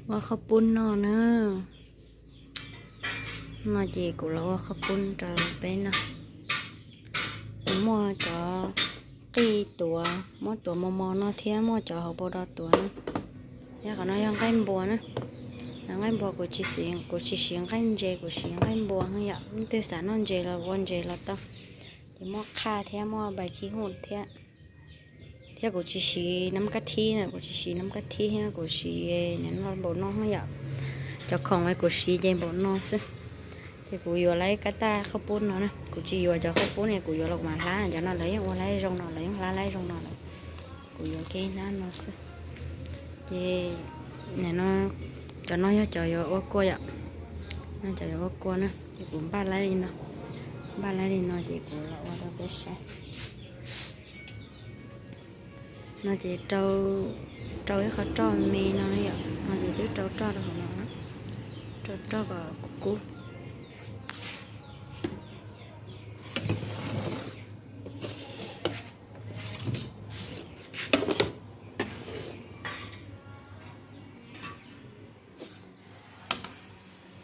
Ua qhaub poob noj na. No ces kuv los ua qhaub poob rau peb noj. Kuv muaj cov qij tuav, muab tuav mos mos no thiab muaj cov hauv paus do tuav na. Yog qhov no yog nqaij npua na. Nqaij npua kuv tsis siv, kuv tsis siv nqaij ntses, kuv siv nqaij npua yom. Leej twg xav noj ntses los ua ntses los tau. Ces muaj qhaj thiab muaj bai khib huj thiab. Thiab kuv tsis siv nab kab thib na, kuv tsis siv nab kab thib thiab kuv siv npaum no yom. Cov khoom kuv siv ces npaum no xwb. Ces kuv yuav lawv kab taj qhaub poob no na, kuv tsis yuav cov qhaub poob ne, kuv yuav los kuv mam hlab. Cov no lawv yeej ua hlab zoo no, lawv yeej hlab hlab zoo no lawm. Kuv yuav kiag ib hnab no xwb. Ces no, cov no yog cov yuav ua kua yom. No cov yuav ua kua na, ces kuv npaj lawv li no. Npaj lawv li no ces kuv los ua rau peb saib. No ces rau, rau ib qho roj me no yom, no ces twb rau roj rau hauv no, rau roj kom kub kub.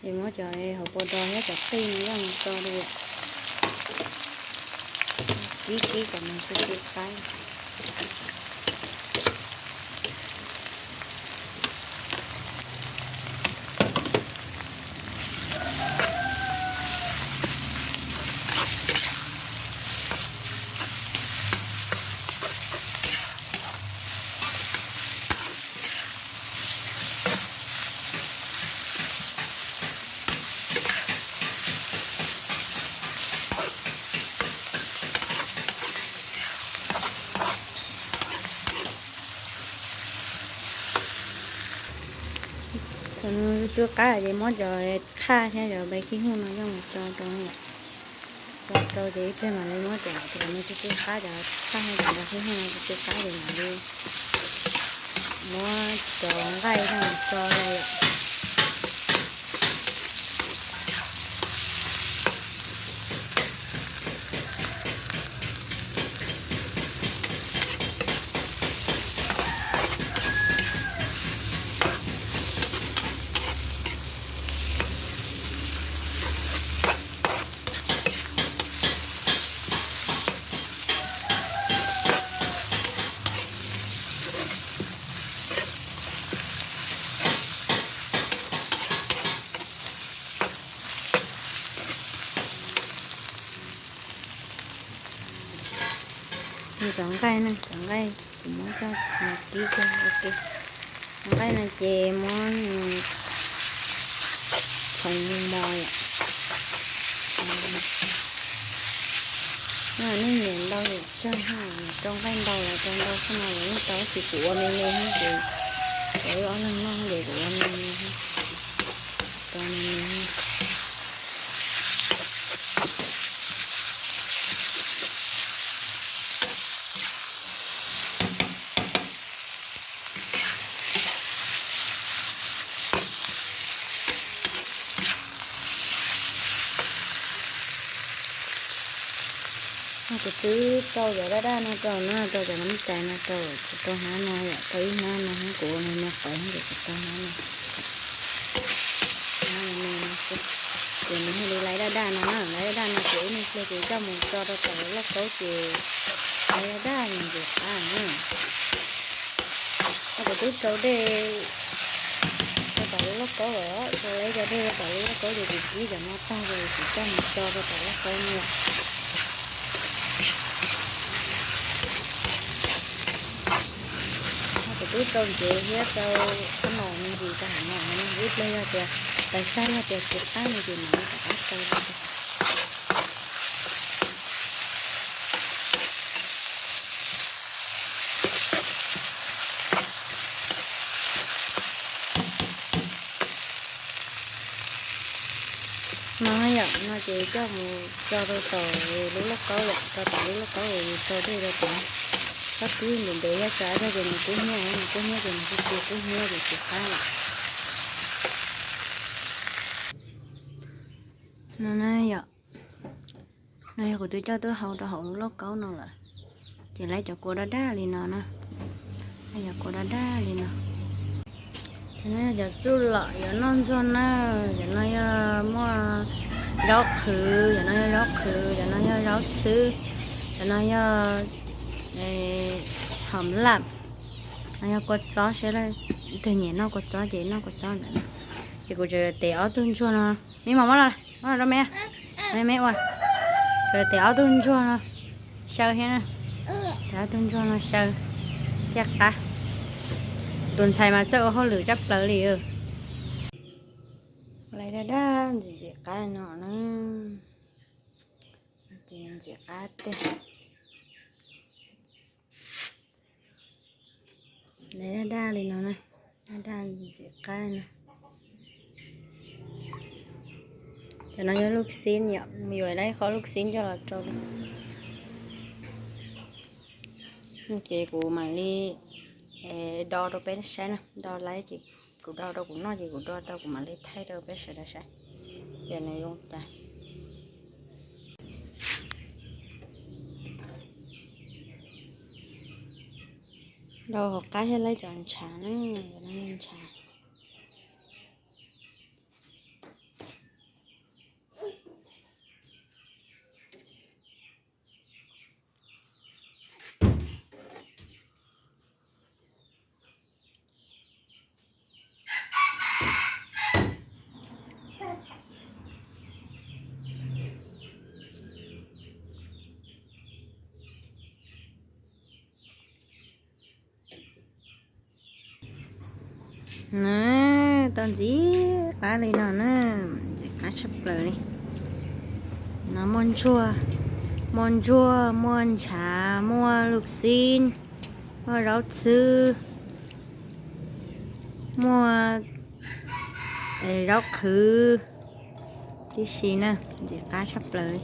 Ces muab cov hauv paus do thiab cov qij no coj mus tso rau, kib kib kom nws txhwb txhwb qab. Thaum nws txhwb qab ces muab cov qhaj thiab cov bai khib huj no coj mus tso rau, tso rau ces ib pliag mam li muab cov, thaum nws txhwb txhwb qab cov qhaj thiab cov bai khib huj no txhwb txhwb qab ces mam li muab cov nqaij coj mus tso rau yom. Cov nqaij na, cov nqaij kuv muab coj mus kib kiag ua ke. Cov nqaij no ces muab txhoov mos mos yom. Nej nyiam ntau yam tsawg, nyiam rau nqaij ntau los rau ntau xwb no los yeej tau, tab sis kuv ua me me thiab ces kuv wb ob leeg noj ces kuv ua me me thiab, rau me me. No kuv twb rau cov daj daj no rau na, rau cov nab tais no rau, kuv rau hnab no yom, rau ib hnab no, kuv ua me me qhov ces kuv rau hnab no. Ces nws thiaj li laiv daj daj no na, laiv daj daj no ces ib me pliag ces coj mus tso rau tom lub lauj kaub ces laiv daj daj nws ntxim qab na. No kuv twb rau dej rau tom lub lauj kaub lawm, rau laiv cov dej rau tom lub lauj kaub ces kuv kib cov no tag ces kuv coj mus tso rau tom lauj kaub no. No kuv twb rau ntsev thiab rau qhob noom me ntsis rau hauv no, ib pliag yog tias, tais sab yog tias tsis qab no ces mam li rov qab rau. No yom, no ces coj mus tso rau tom lub lauj kaub yom, rau tom lub lauj kaub es yus rau dej rau tom, txhob kib ntev ntev thiab tsam ib pliag ces nws kub hnyiab, nws kub hnyiab ces nws tsis kub hnyiab ces tsis qab lawm. No na yom, no yog kuv twb coj tuaj hau rau hauv lub lauj kaub no lawm, ces laiv cov kua daj daj li no na, laiv cov kua daj daj li no. Cov txuj lom yuav noj ntxuag na, cov no yog muaj zaub qhwv, cov no yog zaub qhwv, cov no yog zaub txhwb, cov no yog hom laj, no yog kua txob, seb leej twg nyiam noj kua txob ces noj kua txob ntawm no. Ces kuv tseem tes ob tug ntsuag no, me mos muab los, muab los rau me, me ua. Tseem tes ob tug ntsuag no xyaw thiab na, tes ob tug ntsuag no xyaw thiaj qab. Tus ntxhais mas txawj ua hauj lwm tshaj plaws li. Lawv daj daj ntxim ntxim qab no na, ces ntxim qab tiag. Lawv daj daj li no na, daj daj ntxim qab no. Cov no yog lub xib, yuav lawv qhov lub xib coj los rau. Ces kuv mam li do rau peb saib na, do lawv ces kuv do rau kuv noj ces kuv do tau kuv mam li thaij rau peb sawv daws saib tias nws zoo cas. Rau hauv qab thiaj lawv cov ntshav na, cov no yog ntshav. Na, tau ntxim qab li no na, ntxim qab tshaj plaws li. No muaj ntsuag, muaj ntsuag, muaj ntshav, muaj lus xib, muaj zaub txhwb, muaj zaub qhwv tib si na, ntxim qab tshaj plaws li.